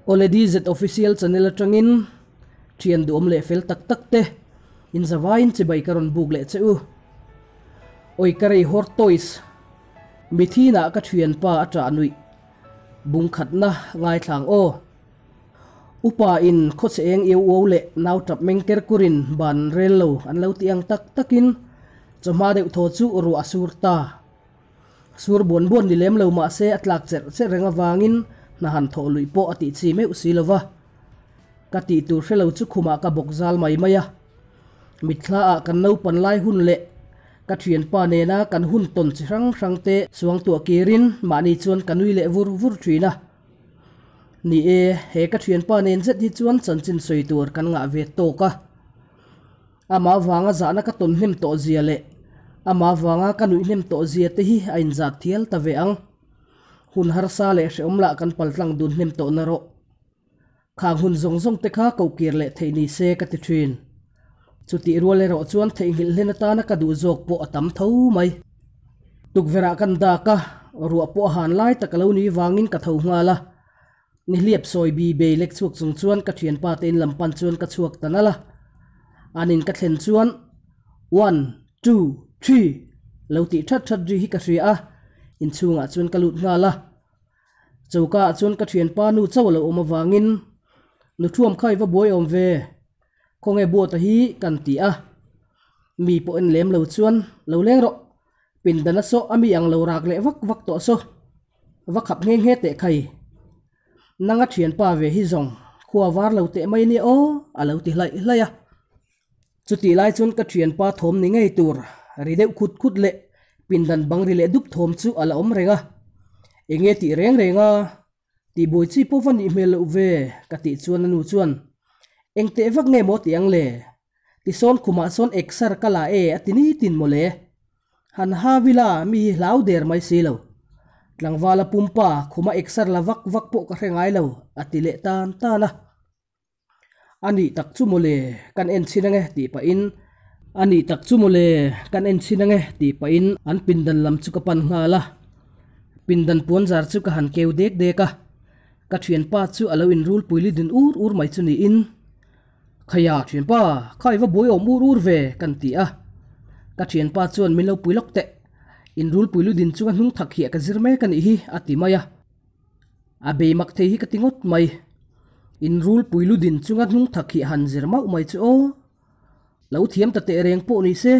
Awle DZ Official channel atangin thian duhawm leh fel tak tak te in zavaiin chibai ka rawn buk leh che u. Awi ka rei hawr toys mithinah ka thianpa a tah nuih bung khatna ngaithlang aw. Upa in khawchhe eng eu uau leh nau tap meng ker kurin ban rel lo an lo ti ang tak takin chawhma deuh thaw chu ruah a sur ta. Sur buan buan ni lem lo mah se a tlak cherh cherh reng avangin hna han thawh luih pawh a tih chi meuh si lo va. Ka tih tur hre lo chu khumah ka bawk zal mai mai a. Mitthla ah kan naupan lai hun leh ka thianpa nena kan hun tawn chi hrang hrang te suangtuah kirin mahni chuan ka nui leh vur vur thin a. Ni e, he ka thianpa nen zet hi chuan chanchin sawi tur kan ngah ve tawk a. Amah vanga zahna ka tawn hnem tawh zia leh amah vanga ka nuih hnem tawh zia te hi a inzat thial ta ve ang. Hun harsa leh hrehawm lah kan paltlang dun hnem tawh na rawh. Khang hun zawng zawng te kha kohkir leh theih ni se ka ti thin. Chutih rual erawh chuan theihnghilh hlen atana ka duh zawk pawh a tam tho mai. Tukverh ah kan dak a, ruah pawh a han lai tak a lo ni vangin ka tho nghal a. Nihliap sawi bi bei lek chhuak chung chuan ka thianpa te in lam pan chuan ka chhuak ta nalh a. An in ka thlen chuan one, two, three lo tih that that ri hi ka hria a, inchhungah chuan ka lut nghal a. Choka ah chuan ka thianpa nu chauh a lo awm avangin nu thuam kha i va buai awm ve, khawnge buata hi kan ti a. Mi pawh en lem lo chuan lo leng rawh, pindan a saw a mi ang lo rak leh vak vak tawh saw. Va khap nghe nghe teh khai. Nanga thianpa ve hi zawng khua var lo teh mai nia aw a lo ti hlaih hlaih a. Chutih lai chuan ka thianpa thawm ni ngei tur ri deuh khut khut leh pindan bang ri leh dup thawm chu a la awm reng a. Enge tih reng reng a tihbuai chi pawh va nih hmel loh ve ka tih chuan a nu chuan eng teh vak nge maw tih ang le Tisawn khumah sawn exer ka la e a ti nitin mawle. Han ha vila mi hi hlau der mai si lo. Tlangvala pumpa khuma exer la vak vak pawh ka hre ngai lo a ti leh tan tan a. A nih tak chu mawle kan en chhin ange tih pahin A nih tak chu mawle kan en chhin ange tih pahin an pindan lam chu ka pan nghal a. Pindan puanzar chu ka han keu dek dek a. Ka thianpa chu a lo inrul pui li din ur ur mai chu niin. Khaia thianpa, kha i va buai awm ur ur ve kan ti a. Ka thianpa chuan min lo pui lawk teh. In rulpui lu din chunga hnung thak hiah ka zir mek a nih hi a ti mai a. A bei mak thei hi ka ti ngawt mai. In rulpui lu din chunga hnung thak hi han zir mauh mai chu aw. Lo thiam ta teh reng pawh ni se,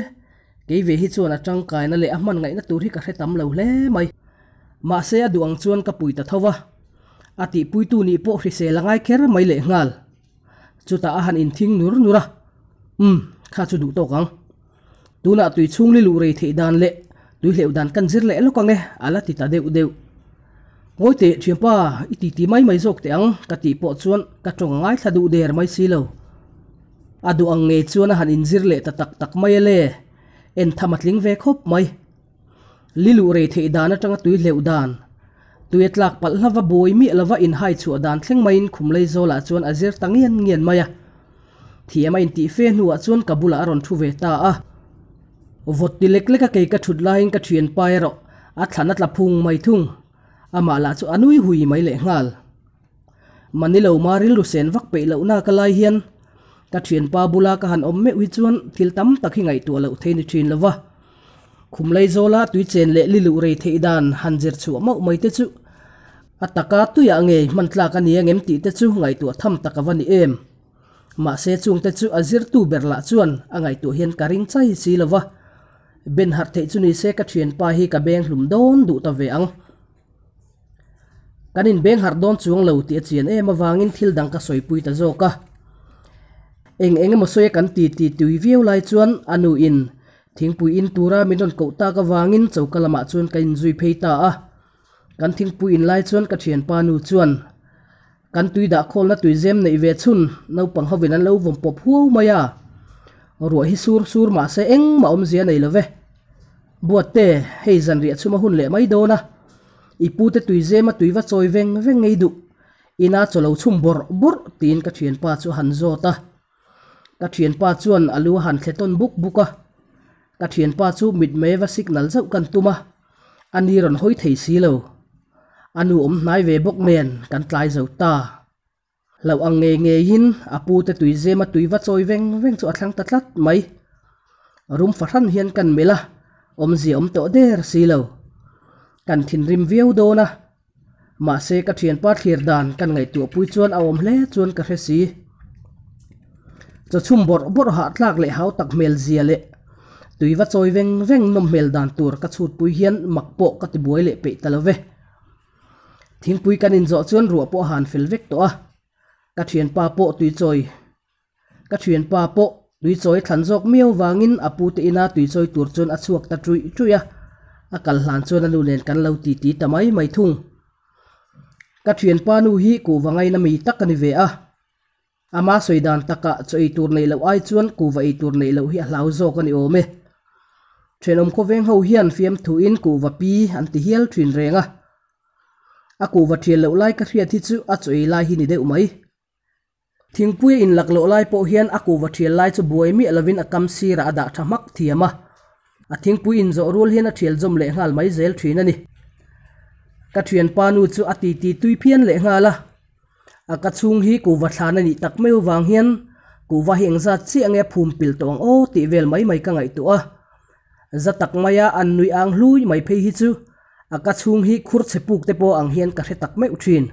kei ve hi chuan a tangkaina leh a hman ngaihna tur hi ka hre tam lo hle mai. Mahse a duh ang chuan ka pui ta tho va. A tihpuitu nih pawh hrisel a ngai kher mai lehnghal. Chutah a han inthing nur nur a, Umm, kha chu duh tawk ang. Tunah tui chhung li luh rei theih dan leh tui hleuh dan kan zir leh lawk ang e, a la ti ta deuh deuh. Ngawi teh thianpa, i titi mai mai zawk teh ang, ka tih pawh chuan ka tawng a ngaithla duh der mai si lo. A duh ang ngei chuan a han inzir leh ta tak tak mai a le, en tham a tling ve khawp mai. Li luh rei theih dan atanga tui hleuh dan, tui a tlak palh hlava buai miah lova inhai chhuah dan thleng maiin khum lei zawlah chuan a zir ta ngian ngian mai a. Thiam a intih fe hnuah chuan ka bulah a rawn thu ve ta a. Vawt ti lek lek a kei ka thut laiin ka thianpa erawh a thlan a tla phung mai thung. Amah lah chu a nui hui mai lehnghal. Manilo ma rilru sen vak peih lohna ka lai hian ka thianpa bula ka han awm meuh hi chuan thil tam tak hi ngaihtuah loh thei ni thin lova. Khum lei zawla tui chen leh li luh rei theih dan han zir chhuah mauh mai te chu a taka tuiah ngei hman tlak a ni angem tih te chu ngaihtuah tham tak a va ni em. Mahse chungte chu a zirtu ber lah chuan a ngaihtuah hian ka ring chai si lova. Ben harh theih chu ni se ka thianpa hi ka beng hlum dawn duh ta ve ang. Kan inbeng harh dawn chuang lo tih a chian em avangin thil dang ka sawipui ta zawk a. Eng eng emaw sawi a kan ti ti tui viau lai chuan a nu in thingpui in tura min rawn koh tak avangin choka lamah chuan ka inzui phei ta a. Kan thingpui in lai chuan ka thianpa nu chuan kan tui dah khawlna tuizem neih ve chhun naupang hovin an lo vawm pawp huau mai a. Ruah hi sur sur mahse engmah awmzia nei lo ve. Buatte, hei zanriah chhuma hun leh mai dawn a, i pute tuizema tui va chawi veng veng ngei duh, ina chaw lo chhum bawrh bawrh tiin ka thianpa chu a han zawt a. Ka thianpa chuan a lu a han thle tawn buk buk a. Ka thianpa chu mitmei va signal zauh kan tum a, a ni rawn hawi thei si lo. A nu awm hnai ve bawk nen kan tlai zo ta. Hlauh ang ngei ngeiin a pu te tui zema tui va chawi veng veng chu a thlang ta tlat mai. Rum fahran hian kan melh a, awmzia awm tawh der si lo. Kan thinrim viau dawn a, mahse ka thianpa thlir dan kan ngaihtuah pui chuan a awm hle chuan ka hre si. Chawchhum bawrh bawrh hah tlak leh hau tak hmel zia leh tui va chawi veng veng nawm hmel dan tur ka chhut pui hian mak pawh ka ti buai leh peih ta lo ve. Thingpui kan inzawh chuan ruah pawh a han fel vek tawh a, ka thianpa pawh tui chawi ka thianpa pawh tui chawi thlan zawk miau vangin a pu te ina tui chawi tur chuan a chhuak ta ṭuih ṭuih a, a kal hlan chuan a nu nen kan lo ti ti ta mai mai thung. Ka thianpa nu hi kuhva ngaina mi tak a ni ve a, ama sawi dan takah chaw ei tur neih loh ai chuan kuhva ei tur neih loh hi a hlau zawk a ni awm e. Thenawm khawveng ho hian fiamthuin kuhva pi an ti hial thin reng a, a kuhva thian loh lai ka hriat hi chu a chaw ei lai hi ni deuh mai. Thingpui a inlak loh lai pawh hian a kuhva thial lai chu buai miah lovin a kam sirah a dah tha hmak thiam a, a thingpui inzawh rual hian a thial zawm leh nghal mai zel thin a ni. Ka thianpa nu chu a titi tui phian leh nghal a, a ka chhung hi kuhva thlan a nih tak mai avang hian kuhva hi engzat chiah nge a phum pil tawh ang aw tih vel mai mai ka ngaihtuah a. Za tak maia an nui ang hlui mai phei hi chu a ka chhung hi khur chhe puk te pawh ang hian ka hre tak meuh thin.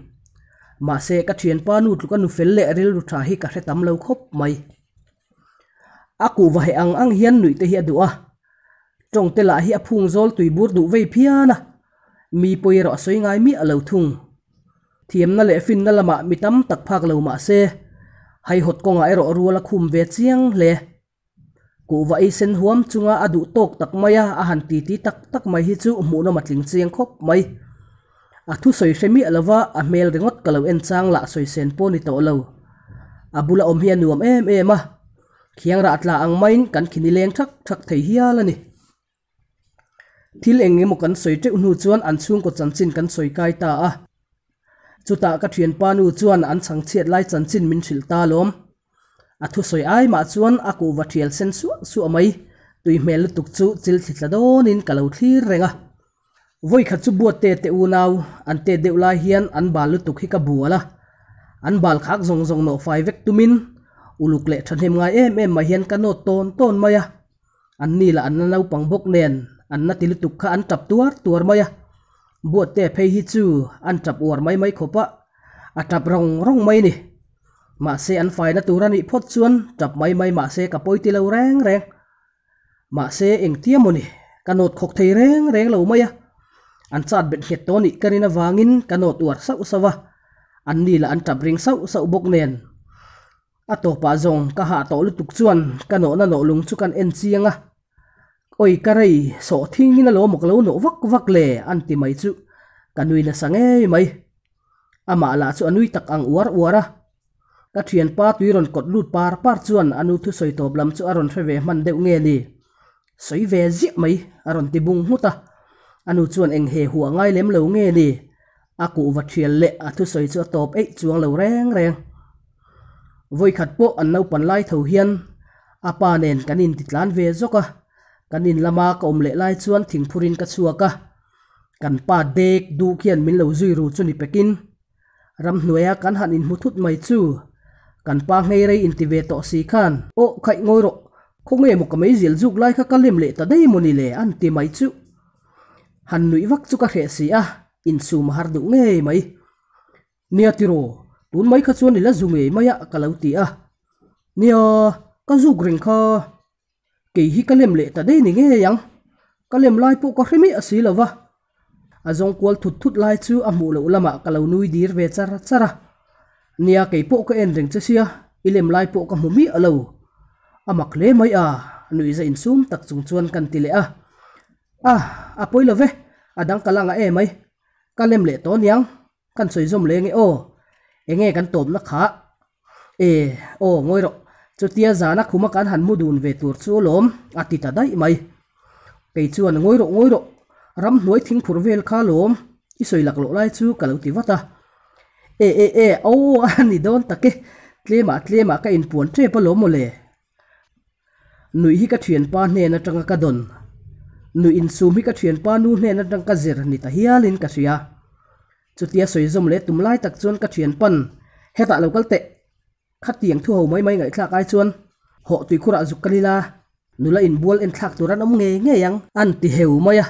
Mahse ka thianpa nu tluk a nu fel leh rilru tha hi ka hre tam lo khawp mai. A kuhva heh ang ang hian nuih te hi a duh a, tawng te lah hi a phung zawl tui bur duh vei phian a, mi pawi erawh a sawi ngai miah lo thung. Thiamna leh finna lamah mi tam tak phak lo mahse haihawt kawngah erawh rual a khum ve chiang hle. Kuhva ei sen huam chunga a duh tawk tak mai a, a han titi tak tak mai hi chu hmuhnawm a tling chiang khawp mai. A thusawi hre miah lova a hmel ringawt ka lo en chang lah sawi sen pawh ni tawh lo. A bula awm hi a nuam em em a, khiang rah tla ang maiin kan khini leng thak thak thei hial a ni. Thil eng emaw kan sawi teuh hnu chuan an chhungkaw chanchin kan sawi kai ta a. Chutah ka thianpa nu chuan an chhangchhiat lai chanchin min hrilh ta alawm. A thusawi ai mah chuan a kuhva thial sen suah suah mai, tui hmel lutuk chu chil thli tla dawnin ka lo thlir reng a. Vawikhat chu Buatte te unau an tet deuh lai hian an bal lutuk hi ka bual a, an bal khak zawng zawng nawh fai vek tumin uluk leh thahnem ngai em em mai hian ka nawt tawn tawn mai a. An ni lah an la naupang bawk nen an na ti lutuk kha an tap tuar tuar mai a, Buatte phei hi chu an tap uar mai mai khawp a, a tap rawng rawng mai ni. Mahse an faina tur a nih phawt chuan tap mai mai mahse ka pawi ti lo reng reng. Mahse engtia maw ni, ka nawt khawk thei reng reng lo mai a, an chat bet nghet tawh nih ka rin avangin ka nawt uar sauh sauh a, an ni lah an tap ring sauh sauh bawk nen. A tawpah zawng ka hah tawh lutuk chuan ka nawhna nawh lung chu kan en chiang a, Awi ka rei, sawh thingin a lawm ka lo nawh vak vak le an ti mai chu ka nui nasa ngei mai. Amah lah chu a nui tak ang uar uar a, ka thianpa tui rawn kawt lut par par chuan a nu thusawi tawp lam chu a rawn hre ve hman deuh nge ni, sawi ve ziah mai a rawn ti bung nghut a, a nu chuan eng he huah ngai lem lo nge ni A kuhva thial leh a thusawi chu a tawp eih chuang lo reng reng. Vawikhat pawh an naupan lai tho hian a pa nen kan inti tlan ve zawk a, kan in lama ka awm leh lai chuan thingphurin ka chhuak a, kan pa dek duk hian min lo zui ru chu ni pekin ramhnuaia kan han inhmu thut mai chu kan pa nghei rei inti ve tawh si khan, Aw khaih ngawi rawh, khawnge maw ka meizial zuk lai kha ka lem leh ta daih maw ni le an ti mai chu. Han nuih vak chu ka hreh si a, insum a har duh ngei mai. Nia tiraw, tun mai kha chuan i la zu ngei mai a ka lo ti a. Nia, ka zuk reng kha. Kei hi ka lem leh ta daih ni ngei ang. Ka lem lai pawh ka hre miah si lo va. A zawng kual thut thut lai chu a hmuh loh lamah ka lo nui dir ve char char a. Nia, kei pawh ka en reng che sia, i lem lai pawh ka hmu miah lo. A mak hle mai a, nuihza insum tak chung chuan kan ti leh a. A, a pawi lo ve, a dang ka la ngah em ai. Ka lem leh tawh aniang, kan sawi zawm leh nge aw. Enge kan tawpna kha? E, aw ngawi rawh, chutia zana khuma kan han mu dun ve tur chu alawm, a ti ta daih mai. Kei chuan ngawi rawh ngawi rawh, ramhnuai thingphur vel kha alawm, i sawi lak loh lai chu ka lo ti vat a. E e e, aw a ni dawn tak e, tlemah tlemah ka inpuan tep alawm mawle. Nuih hi ka thianpa hnen atanga ka dawn. Nuih insum hi ka thianpa nu hnen atang ka zir ni ta hialin ka hria. Chutia sawi zawm leh tum lai tak chuan ka thianpan, Hetah lo kal teh. Khatiang thu ho mai mai ngaihthlak ai chuan hawh tuikhurah zuk kal ila, nula inbual en thlak tur an awm ngei ngei ang. An ti heu mai a,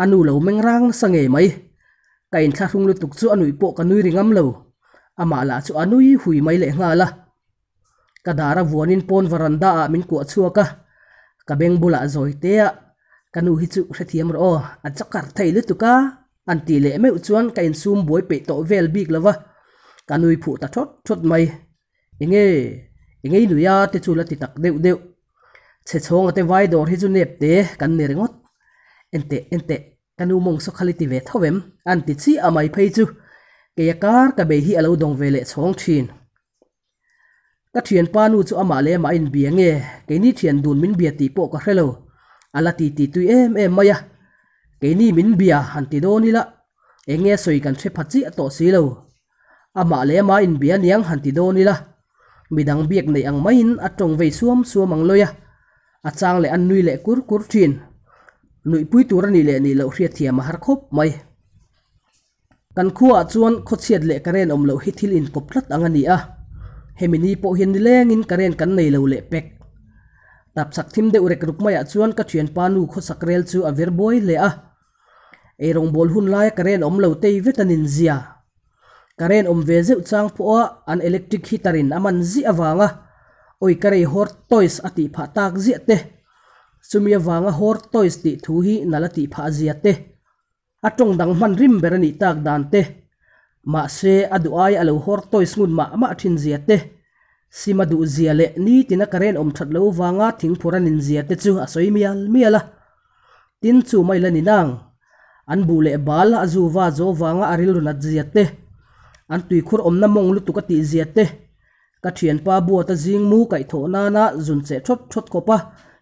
a nu lo meng rang nasa ngei mai. Ka inthlahrung lutuk chu a nuih pawh ka nui ri ngam lo, amah lah chu a nui hui mai leh nghal a. Ka dar a vuanin pawn varanda ah min kuah chhuak a, ka beng bulah zawi te a, Ka nu hi chu hrethiam rawh aw, a chakar thei lutuk a, an tih leh meuh chuan ka insum buai peih tawh vel bik lo va, ka nui phuh ta thawt thawt mai. Enge, enge i nui a te chu la ti tak deuh deuh. Chhe chhawnga te vai dawr hi chu nep te kan ni ringawt. Enteh, enteh, ka nu mawng saw khal i ti ve tho em? An ti chiah a mai phei chu. Kei a kar ka bei hi a lo dawng ve leh chhawng thin. Ka thianpa nu chu amah leh amah a inbia nge, keini thian dun min bia tih pawh ka hre lo. A la ti ti tui em em mai a. Keini min bia han ti dawn ila, eng nge sawi kan hre pha chiah tawh si lo. Amah leh amah a inbia aniang han ti dawn ila, midang biak neih ang maiin a tawng vei suam suam ang lawi a. A chang leh an nui leh kur kur thin. Nuihpui tur a nih leh nih loh hriatthiam a har khawp mai. Kan khuaah chuan khawchhiat leh karen awm loh hi thil inkawp tlat ang a ni a, hemi ni pawh hian nilengin karen kan nei lo leh pek. Tapchhak thim deuh rek ruk maiah chuan ka thianpa nu khawsak rel chu a vir buai hle a. Eirawngbawl hun laia karen awm lo tei vet a ninzia. Karen awm ve zeuh chang pawha an electric heater in a man ziah avanga awi ka rei hawr toys a tih phah tak ziah te, chumi avanga hawr toys tih thu hi nal a tih phah zia te, A tawng dang hman rim ber a nih tak dan te, mahse a duh ai a lo hawr toys ngun mah mah thin zia te, sim a duh zia leh nitina ka ren awm that lo vanga thingphur a nin zia te chu a sawi mial mial a. Tin chu mai la ni nang, an buh leh bal a zu va zo vanga a rilru nat zia te, an tuikhur awmna mawng lutuk a tih zia te, Ka thianpa buata zing mu kaihthawh nana zun cheh thawt thawt khawp a,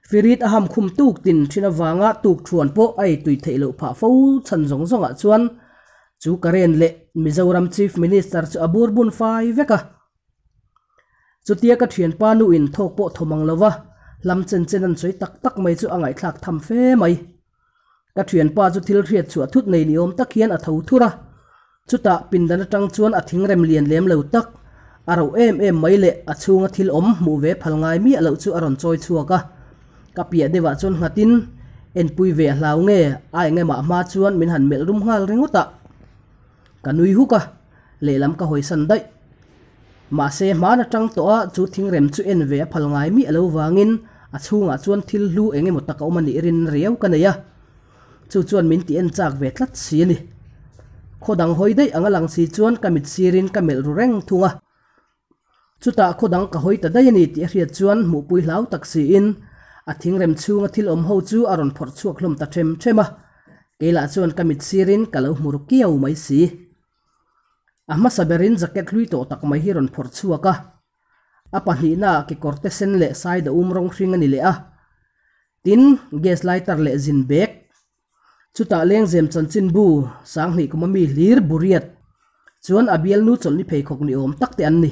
firit a ham khum tuk tin thin avanga tuk thuan pawh a ei tui theih loh phah fo chhan zawng zawngah chuan chu Karen leh Mizoram Chief Minister chu a bur bun fai vek a. Chutia ka thianpa nu in thawk pawh thawm ang lova hlam chen chen an sawi tak tak mai chu a ngaihthlak tham fe mai. Ka thianpa chu thil hriat chhuah thut nei ni awm tak hian a tho thur a, chutah pindan atang chuan a thingrem lian lem lo tak, a roh em em mai leh a chhunga thil awm hmuh ve phal ngai miah loh chu a rawn chawi chhuak a. Ka piah deuhah chuan nghatin, Enpui ve a hlau nge? A engemah hma chuan min han melh rum nghal ringawt a. Ka nui huk a, lehlam ka hawisan daih. Mahse, hmaan atang tawh a chu thingrem chu en ve a phal ngai miah lo vangin a chhungah chuan thil hlu eng emaw tak a awm a nih rin riau ka nei a. Chu chuan min ti en chak ve tlat si a ni. Khaw dang hawi daih ang a lang si chuan ka mit sirin ka melh ru reng thung a. Chutah khaw dang ka hawi ta daih a ni tih a hriat chuan hmuhpui hlau tak siin a thingrem chhunga thil awm ho chu a rawn phawrh chhuak hlawm ta them them a. Keilah chuan ka mit sirin ka lo hmu ru kiau mai si. A hmasa berin jacket hlui tawh tak mai hi rawn phawrh chhuak a, a pahnihnaah kekawr te sen leh side a um rawng hring a ni leh a, tin, gas lighter leh zin bag, chutah lengzem chanchinbu sanghnih kum ami hlir buriat chuan a bialnu chawlhni pheikhawk ni awm tak te an ni.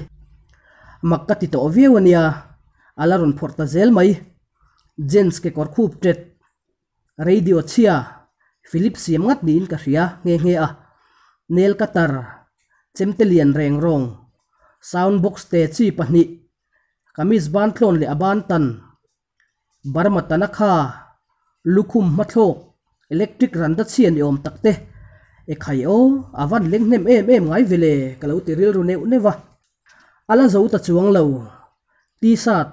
Mak ka ti tawh viau a nia, a la rawn phawrh ta zel mai. Gents kekawr khup tet. Radio chhia, Philip siam ngat niin ka hria nghe nghe a, nail cutter, chemte lian reng rawng, sound box te chi pahnih, kamis ban tlawn leh a ban tan, Burma tana kha, lukhum hmathlawk, electric randa chhia ni awm tak te, e khai aw, a van leng hnem em em ngai ve le, ka lo ti rilru neuh neuh a. A la zo ta chuang lo, T-shirt,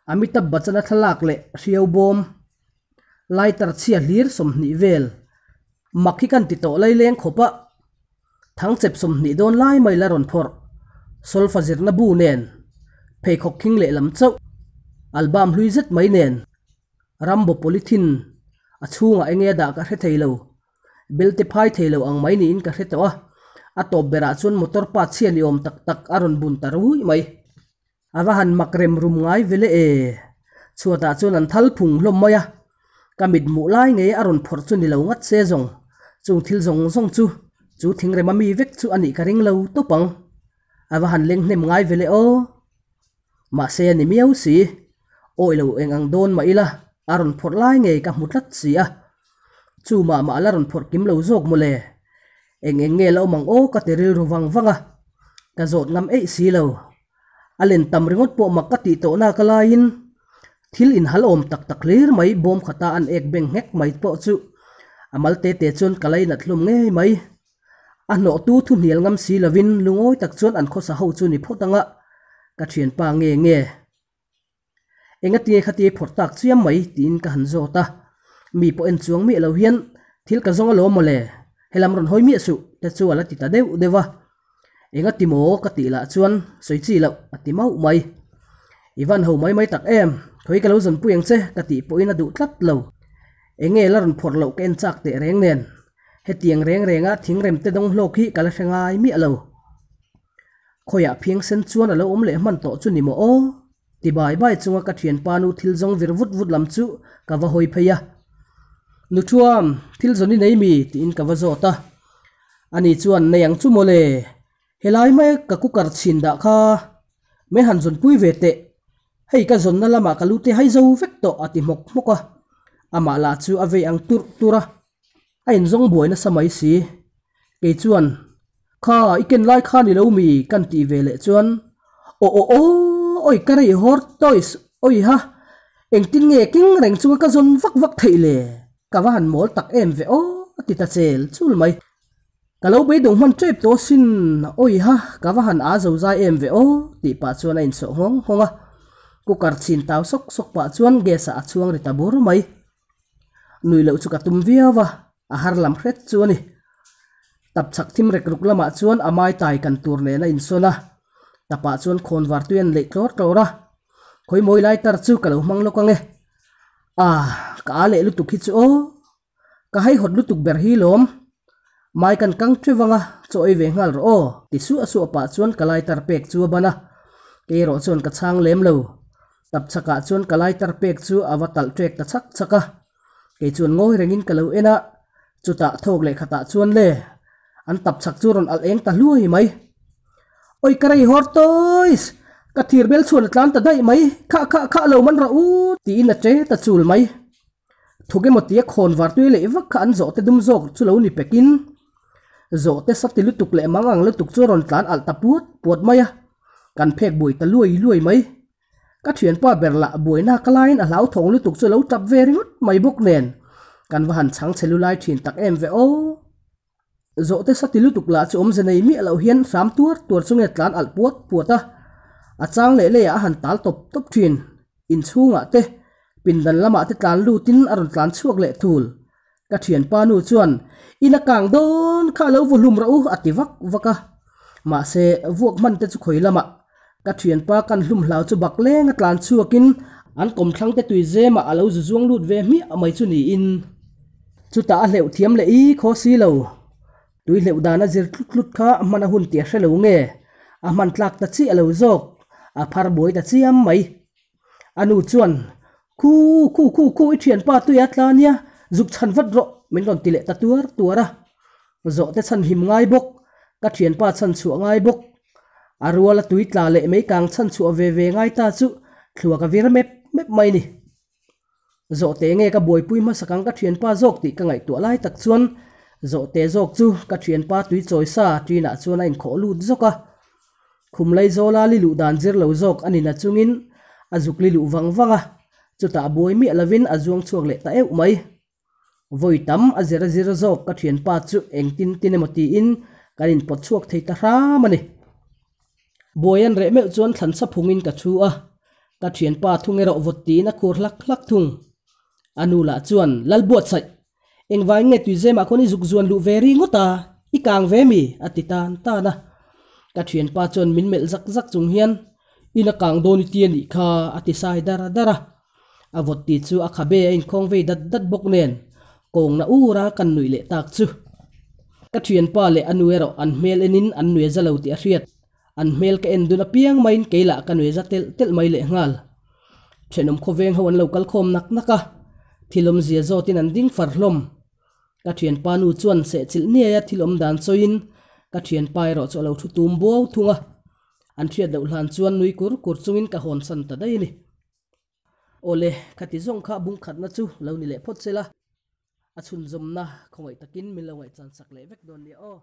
Amitabh Bachchan-a thlalak leh hriau bawm lighter chhia hlir 20 vel mak hi kan ti tawh laileng khawp a, thangchep 20 dawn lai mai la rawn phawrh solfa zirna bu nen pheikhawk khing lehlam chauh album hlui zet mai nen Rambo polythene a chhungah enge a dah ka hre thei lo belte phai thei lo ang mai niin ka hre tawh a, a tawp berah chuan motor pa chhia ni awm tak tak a rawn bun ta ruih mai. A va han mak rem rum ngai ve le e. Chhuatah chuan an thal phung hlawm mai a, ka mit hmuh lai ngei a rawn phawrh chu ni lo ngat se zawng, chung thil zawng zawng chu chu thingrem a mi vek chu a nih ka ring lo tawp ang. A va han leng hnem ngai ve le aw. Mahse a ni miau si, awi lo eng ang dawn mah ila a rawn phawrh lai ngei ka hmu tlat si a. Chu mah mah la rawn phawrh kim lo zawk mawle. Eng eng nge la awm ang aw ka ti rilru vang vang a. Ka zawt ngam eih si lo. A len tam ringawt pawh mak ka tih tawh nak alaiin thil inhal awm tak tak hlir mai bawm khata an ek beng nghek mai pawh chu a mal te te chuan ka lainat hlum ngei mai. A hnawhtu thu hnial ngam si lovin lungawi tak chuan an khawsa ho chu ni phawt anga ka thianpa nge nge. Engatinge khati phawrh tak chiam mai tiin ka han zawt a, mi pawh en chuang miah lo hian thil ka zawng alawm mawle, helam rawn hawi miah suh te chu a la ti ta deuh deuh a. Engati maw ka tih lah chuan sawi chi loh a ti mauh mai. I van ho mai mai tak em, khawi ka lo zawnpui ang che ka tih pawhin a duh tlat lo. Enge la rawn phawrh loh ka en chak teh reng nen, hetiang reng renga thingrem te dawng hlawk hi ka la hre ngai miah lo. Khawiah phiang sen chuan a lo awm leh hman tawh chu ni maw aw? Ti bai bai chunga ka thianpa nu thil zawng vir vut vut lam chu ka va hawi phei a. Nu Thuam, thil zawn i nei mi? tiin ka va zawt a. Ani chuan, Nei ang chu maw le, helai mai ka cooker chhin dah kha min han zawnpui ve teh, hei ka zawnna lamah ka lu te hai zo vek tawh a ti hmawk hmawk a. Amah lah chu a vei ang turh turh a. A inzawng buai nasa mai si. Kei chuan, Kha, i ken lai kha ni lo mi? kan tih ve leh chuan, Aw aw aw, oi ka rei hawr toys, oi ha, engtin nge keng reng chunga ka zawn vak vak theih le? Ka va han mawl tak em ve aw, a ti ta chel chul mai. Ka lo beidawng hman tep tawh sin, oi ha, ka va han aa zo zai em ve aw, tih pah chuan a insawh nghawng nghawng a. Cooker chhin tau sawk sawk pah chuan gas ah a chhuang ri ta bur mai. Nui loh chu ka tum viau a, a har lam hret chu a ni. Tap chhak thim rek ruk lamah chuan a mai tai kan tur nen a insawn a, tapah chuan khawn var tui an leih tlawr tlawr a. Khawi mawi lai tar chu ka lo hmang lawk ang e. Ah, ka a leh lutuk hi chu aw. Ka haihawt lutuk ber hi lawm. Mai kan kang teuh vang a, chaw ei ve nghal rawh aw, ti suah suah pah chuan ka lai tar pek chu a ban a. Kei erawh chuan ka chhang lem lo. Tap chhakah chuan ka lai tar pek chu a va talh ṭek ta chhak chhak a. Kei chuan ngawi rengin ka lo en a, chutah thawk leh khatah chuan le, an tap chhak chu rawn alh eng ta hluai mai. Oi ka rei hawr toys! Ka thir bel chhuan a tlan ta daih mai, khah khah khah lo man rawh u tiin a ṭe ta chul mai. Thuk emaw tia khawn var tui leh vak kha an zawhte dum zawk chu lo ni pekin zawhte sati lutuk leh mang ang lutuk chu a rawn tlan alh ta puat puat mai a, kan phek buai ta luai luai mai. Ka thianpa ber lah buaina ka laiin a hlauthawng lutuk chu lo tap ve ringawt mai bawk nen kan va han chhang chhe lu lai thin tak em ve aw. Zawhte sati lutuk lah chu awmze nei miah loh hian hram tuar tuar chu nge tlan alh puat puat a, a chang leh leiah a han tal tawp tawp thin. Inchhungah te, pindan lamah te tlan lutin a rawn tlan chhuak leh thul. Ka thianpa nu chuan, In a kang dawn kha lo vu hlum rawh u a ti vak vak a. Mahse, vuak hman te chu khawi lamah ka thianpa kan hlum hlau chu bak leng a tlan chhuakin an kawmthlang te tui zemah a lo zu zuang lut ve hmiah mai chu niin. Chutah a hleuh thiam leh i khaw si lo. Tui hleuh dan a zir tlut tlut kha hman a hun tih a hre lo nge, a hman tlak ta chiah lo zawk, a phar buai ta chiam mai. A nu chuan, Khu, khu, khu, khu, i thianpa tui a tla nia, zuk chhan vat rawh, min rawn ti leh ta tuar tuar a. Zawhte chhan him ngai bawk, ka thianpa chhan chhuah ngai bawk. A ruala tui tla leh mei kang chhan chhuah ve ve ngai ta chu thluak a vir mep mep mai ni. Zawhte nge ka buaipui hmasak ang ka thianpa zawk tih ka ngaihtuah lai tak chuan zawhte zawk chu ka thianpa tui chawi sa ṭinah chuan a inkhawh lut zawk a. Khum Laizawla li luh dan zir lo zawk a ni na chungin a zuk li luh vang vang a, chutah buai miah lovin a zuang chhuak leh ta euh mai. Vawi tam a zir a zir zawk ka thianpa chu engtin tin emaw tiin kan inpawt chhuak thei ta hram a ni. Buai an reh meuh chuan thlan sa phungin ka thu a, ka thianpa thung erawh vawt tiin a khur hlak hlak thung. A nu lah chuan, Lalbuatsaih, Engvai nge tuizemah khawn i zuk zuan luh ve ri ngawt a, i kang ve mi? a ti tan tan a. Ka thianpa chuan min melh zak zak chung hian, In a kang dawn i ti a nih kha, a ti sai dar dar a. A vawt ti chu a khabe a inkhawng vei dat dat bawk nen, kawngna ura kan nuih leh tak chu. Ka thianpa leh a nu erawh an hmel enin an nui a za lo tih a hriat. An hmel ka en dun apiang maiin kei lah ka nui za telh telh mai leh nghal. Thenawm khawveng ho an lo kal khawm nak nak a, thil awmzia zawtin an ding far hlawm. Ka thianpa nu chuan sehchilh niaia thil awm dan chawiin ka thianpa erawh chu a lo thu tum buau thung a. An hriat loh hlan chuan nui kur kur chungin ka hawnsan ta daih a ni. Awle, khati zawng kha bungkhatna chu lo ni leh phawt se la, a chhunzawmna khawngaih takin min lo ngaihchan sak leh vek dawn nia aw.